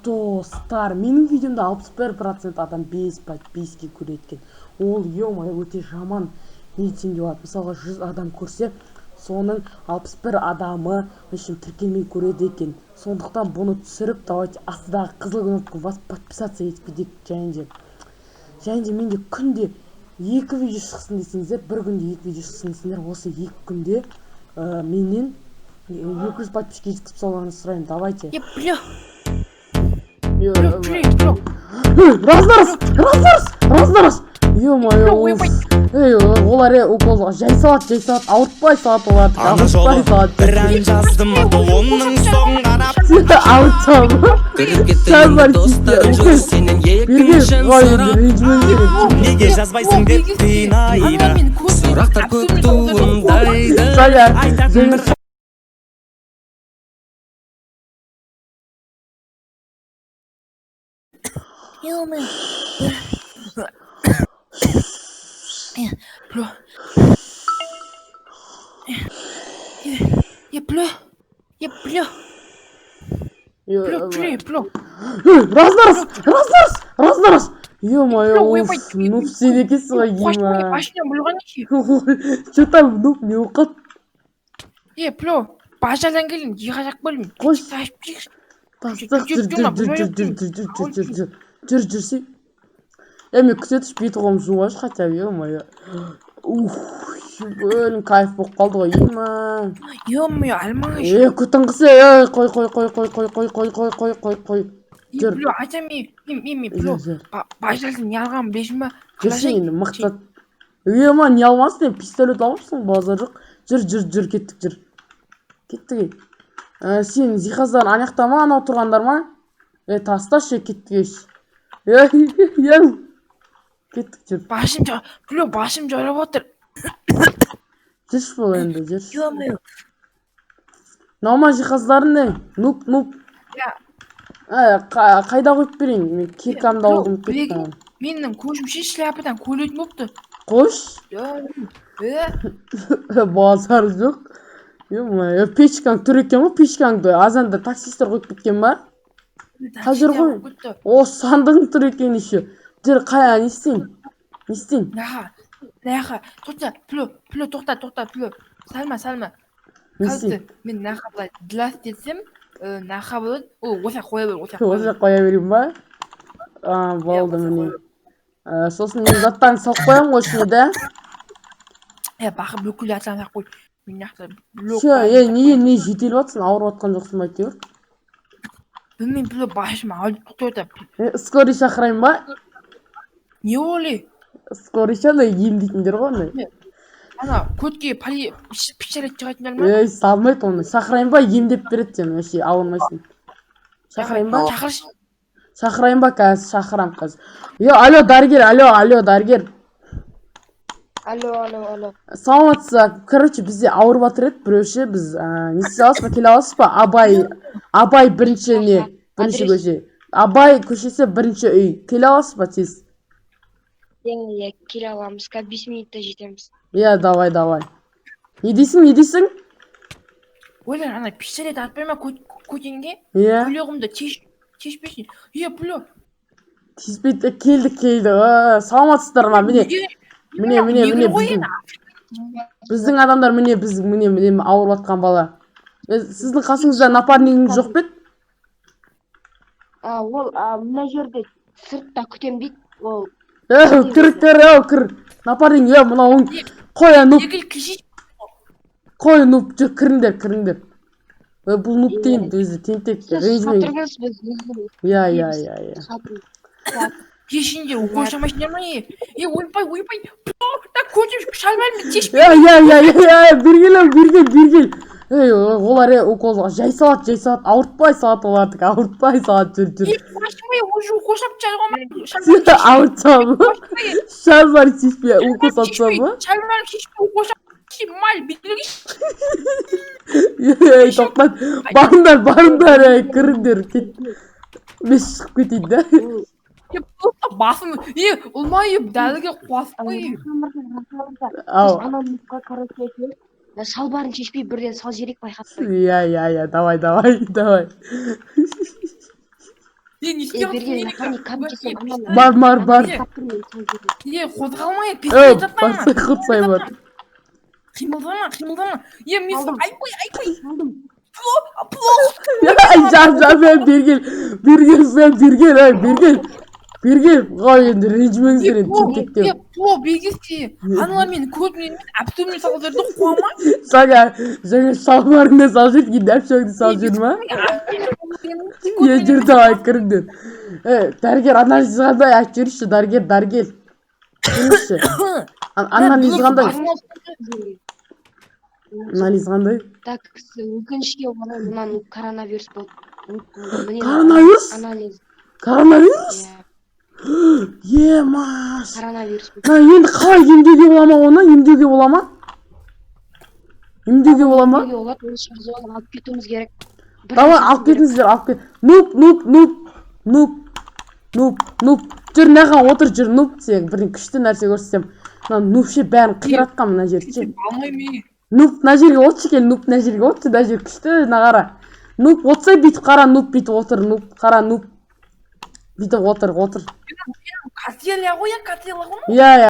Достар, менің видеомда 61% адам 5 подписки көреді екен. Ол, ё-моё, өте жаман, не десем де болады. Мысалға, 100 адам көрсе, соның 61 адамы, в общем, тіркелмей көреді екен. Сондықтан бұны түсіріп, давайте астыдағы қызыл кнопканы басып, подписаться етіп кетейік. Және де менде күнде екі видео шықсын десеңіздер, бір күнде екі видео шықсын десеңдер, осы 2 күнде менен 200 подписчик жеткізіп салуларыңызды сұраймын. Давайте. Е, бля, Е, бля, бля, Ей, раз на раз, раз на раз, раз на раз. Ё-моё, Ойбай. Ей, олар укол жай салады, жай салады, ауыртпай салады оларды, Ана ауыртпай жолы салады. бір ән жаздым, оның соң қарап Ауыртсам. Кіріп кетті Сәл бар енді достарым тисе, жүр сенен Берген, екіншін ой, сұрап. ренжімеңдер. Неге жазбайсың деп қинайды. Сұрақтар көп туындайды. Саня, Айтатын бір Ё-моё. Бля. Е, бля. Е, бля. Бля, бля, бля. Ей, раз на раз, раз на раз, раз на раз. Ё-моё, Ойбай. уф, нуб сен екенсің ғой, ема. Башынан бұлған неше? Че там, нуб, не болып қалды? Е, бля. Базардан келдім, жиғазақ бөлдім. Қойшы. Тасып жейікші. Тастақ, жүр, жүр, жүр, жүр, жүр, жүр, жүр, жүр, жүр, жүр, жүр, жүрсей. Е, мен күте тұршы, бет қолымды жуып алайыншы хотя бы, ё-моё. Уф, блин, кайф болып қалды ғой, ема. Ё-моё, алмаңыз. Е, көтің қысы, ей, қой, қой, қой, қой, қой, қой, қой, қой, қой, қой, қой. Е, Жүр. бля, айтам, мен, бля. Жүр, жүр. Базардан не алғанымды білесің ба? Жүрсей енді, мықты. Ема, не алмасын, е, пистолет алыпсың, базар жоқ. Жүр, жүр, жүр, кеттік, жүр. Кеттік, ей. Ә, сен жиһаздар ана жақта ма, анау тұрғандар ма? Е, тасташы, кеттік, еш. Ей, ей. Кеттік, жүр. Басым жа, бля, басым жарып отыр. Жүрші бол енді, жүрші. Ё-моё. Мынау ма жиһаздарың не? Нуб, нуб. Я. Ә, қайда қойып берейін? Мен киркамды Бля, алғым келіп білегім- кетті. Менің көзімше шляпадан көретін болыпты. Қойшы. Е, Базар жоқ. Ё-моё, печкаң тұр екен ғой, печкаңды азанда таксисттер қойып кеткен ба? Қай жер ғой? Кетті. О, сандығың тұр екен еще. Жүр, қая, не істейін? Не істейін? Наха, наха, тоқта, плю, плю, тоқта, тоқта, плю. Салма, салма. Не істейін? Қалды, мен наха былай длас етсем, наха болады. О, осақ қоя бер, осақ қоя Осы бер. қоя берейін ба? А, болды, Иә, міне. Ә, сосын мен заттарын салып қоямын ғой ішіне, да? Е, бақы бүкіл заттарын салып қой. Мен нақты блок. Все, е, неге не жөтеліп жатсың? Ауырып жатқан жоқсың ба әйтеуір? Білмеймін, плю, басым ауырып тоқтады. Е, скорый шақырайын ба? Не олай? Скорый ше, андай емдейтіндер ғой андай. Ана көтке пали пистолет шығатындар ма? Ей, салмайды оны. Шақырайын ба, емдеп береді сені, вообще ауырмайсың. Шақырайын ба? Шақыршы. Шақырайын ба қазір? Шақырам қазір. Е, алло, дәрігер, алло, алло, дәрігер. Алло, алло, алло. Саламатсыз ба? Короче, бізде ауырып жатыр еді біреу ше, біз не істей аласыз ба, келе аласыз ба? Абай бірінші не? Бірінші Адрес. көше. Абай көшесі, бірінші үй. Келе аласыз ба тез? Иә, келе аламыз. Қазір 5 минутта жетеміз. Иә, давай, давай. Не дейсің, не дейсің? Ойлар, ана пистолет атпай ма көтенге? Иә. Күлегімді теш тешпесін. Е, плю. Тиіспейді. Келді, келді. Ә, саламатсыздар ма? Міне, міне, міне, міне ғой. біздің адамдар, міне, біз, міне, міне ауырып жатқан бала. Е, сіздің қасыңызда напарнигіңіз жоқ па еді? А, ол мына жерде сыртта күтем дейді. Ол Е, кір, кір, ау, кір. Напарник, е, мынауың. Қой, е, нуб, Егіл кіші. қой, нуб, жүр, кіріңдер, кіріңдер. Е, бұл нуб деген өзі тентек, сіз ренжімең. тұрыңыз, біз өзіміз Иә, иә, иә, иә. сатып. Кешінде укол жасамайсыңдар ма, е? Е, ойбай, ойбай. Да көтім шалбарымды тешпе. Иә, иә, иә, иә, иә, бергел, ау, бергел, бергел. Ей, олар укол жай салады, жай салады, ауыртпай салады олардікі, ауыртпай салады, жүр, жүр. Е, қуасың уже укол салып Сені ауыртсам ба? Шалбар тиіспей, укол салсам ба? Шалбарым шешпей укол салып, мал белгіш. Ей, тоқтат. Барыңдар, барыңдар, ей, кіріңдер, кет. Мен шығып кетейін да. Басым, е, ұлмай, дәрігер қуасың ғой. Ау. Біз ана нубқа, короче, шалбарын шешпей бірден сал жерек байқатпай. Иә, иә, иә, давай, давай, давай. Е, берген напарник кам десем. Бар, бар, бар. Е, қозғалмай, Е, пистолет атама. Барсай, құртсай бар. Қимылдама, қимылдама. Е, мен Алдым. Айбай, айбай. Алдым. Ай, жап, жап, ей, бергел, бергел, сен, бергел, ей, бергел. Бергел, қой енді, ренжімеңіздер енді, тентектеу. Е, пло, бергесе. Аналар мені көзімнен емес, әпсөммен салып жіберді, қуама. Жаңа, жаңа шалбарыңды салып жіберді, енді әпшеңді салып жіберді ма? Е, жүр, давай, кіріңдер. Е, дәрігер, анализ қандай, айтып жіберші, дәрігер, дәрігер. Келіңізші. Анализ қандай? Анализ қандай? Так, өкінішке орай, мынаның коронавирус болып қалды. Міне. Коронавирус? Анализ. Коронавирус? Иә. Е, маш. Коронавирус болып. Мына енді қалай, емдеуге бола ма оны? Емдеуге бола ма? Емдеуге бола ма? Емдеуге болады, оны шығарып алып кетуіміз керек. Бір Давай, нәрсесі алып керек. кетіңіздер, алып кет. Нуп, нуп, нуп, нуп, нуп, нуп. Жүр, мынаған отыр, жүр, нуп, сен бір күшті нәрсе көрсетемін. Мына нуп ше, бәрін қиратқан мына жерді ше. Алмаймын, е. Нуп, мына жерге отыршы, кел, нуп, мына жерге отыршы, мына жер күшті, мына қара. Нуп, отырсай, бүйтіп қара, нуп, бүйтіп отыр, нуп, қара, нуп. Бүйтіп отыр, отыр. Кателя ғой, иә, кателя ғой. Иә, иә.